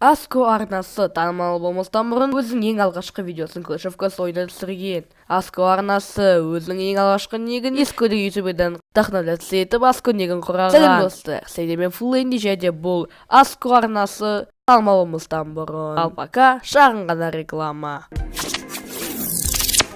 Аско арнасы танымал болмастан бұрын өзінің ең алғашқы видеосын Clash of Clans ойында түсірген. Аско арнасы өзінің ең алғашқы нигін Еско деген ютуберден вдохновляться етіп, Аско нигін құраған. Сәлем, достар, сіздермен Фулленди және бұл Аско арнасы танымал болмастан бұрын. Ал пока шағын ғана реклама.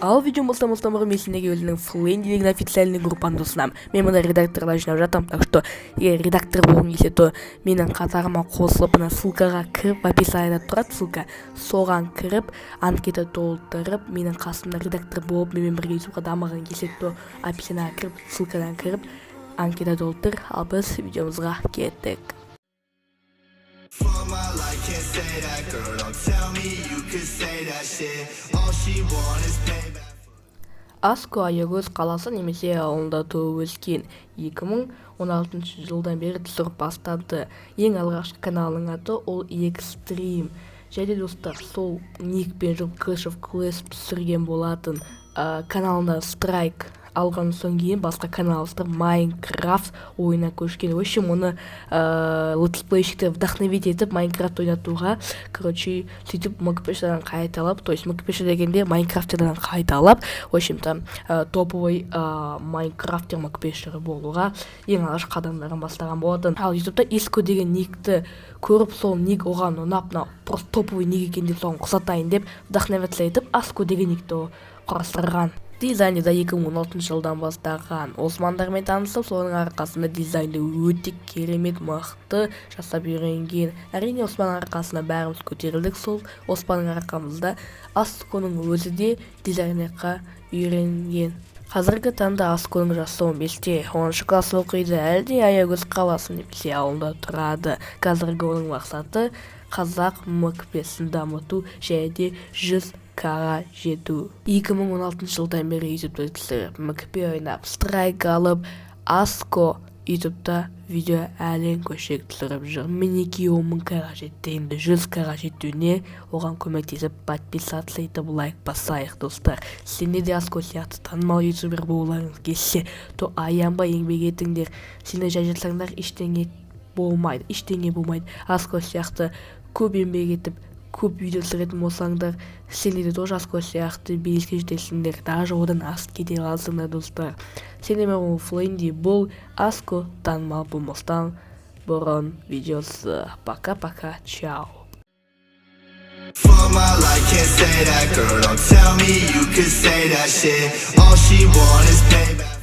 Ал видео бастамастан бұрын мен сендерге өзімнің Фленди деген официальный группамды ұсынамын. Мен мұнда редакторлар жинап жатырмын, так что егер редактор болғың келсе, то менің қатарыма қосылып, мына ссылкаға кіріп, в описанияда тұрады ссылка, соған кіріп, анкета толтырып, менің қасымда редактор болып, менімен бірге ютубқа дамығың келсе, то описанияға кіріп, ссылкадан кіріп, анкета толтыр. Ал біз видеомызға кеттік. For my life, can't say that, girl. Don't tell me you could say that shit. All she want is payback. Аско Аягөз қаласы немесе ауылында туып өскен. 2016 жылдан бері түсіріп бастады. Ең алғашқы каналының аты ол Экстрим. Және, достар, сол никпен жүріп Clash of Clans түсірген болатын. Каналында страйк алған соң кейін басқа канал ауыстырып, Майнкрафт ойынына көшкен. В общем, оны летсплейщиктер вдохновить етіп Майнкрафт ойнатуға, короче, сөйтіп мкпшдан қайталап, то есть мкпш дегенде майнкрафтерден қайталап, в общем то топовый майнкрафтер мкпшері болуға ең алғашқы қадамдарын бастаған болатын. Ал ютубта Иско деген никті көріп, сол ник оған ұнап, мынау просто топовый ник екен деп, соған ұқсатайын деп, вдохновляться етіп, Аско деген никті құрастырған. Дизайнды да 2016 жылдан бастаған. Османдармен танысып, соның арқасында дизайнды өте керемет, мықты жасап үйренген. Әрине, Османның арқасында бәріміз көтерілдік. Сол Османның арқамызда Асконың өзі де дизайнерға үйренген. Қазіргі таңда Асконың жасы 15-те, 10 класс оқиды, әлі де Аягөз қаласы немесе ауылында тұрады. Қазіргі оның мақсаты қазақ мкпсін дамыту және де 100 к-ға жету. 2016 жылдан бері ютубта түсіріп, мкп ойнап, страйк алып, Аско ютубта видео әлем көшек түсіріп жүр. Мінекей, 10 000 к-ға жетті. Енді 100 к-ға жетуіне оған көмектесіп, подписаться етіп, лайк басайық. Достар, сендер де Аско сияқты танымал ютубер болғыларыңыз келсе, то аянбай еңбек етіңдер. Сендер жай жатсаңдар, ештеңе болмайды, ештеңе болмайды. Аско сияқты көп еңбек етіп, көп видео түсіретін болсаңдар, сендер де тоже Аско сияқты белеске жетесіңдер, даже одан асып кете аласыңдар. Достар, сендермен болған Фленди, бұл Аско танымал болмастан бұрын видеосы. Пока пока, чао. For my life, can't say that, girl. Don't tell me you could say that shit. All she want is payback.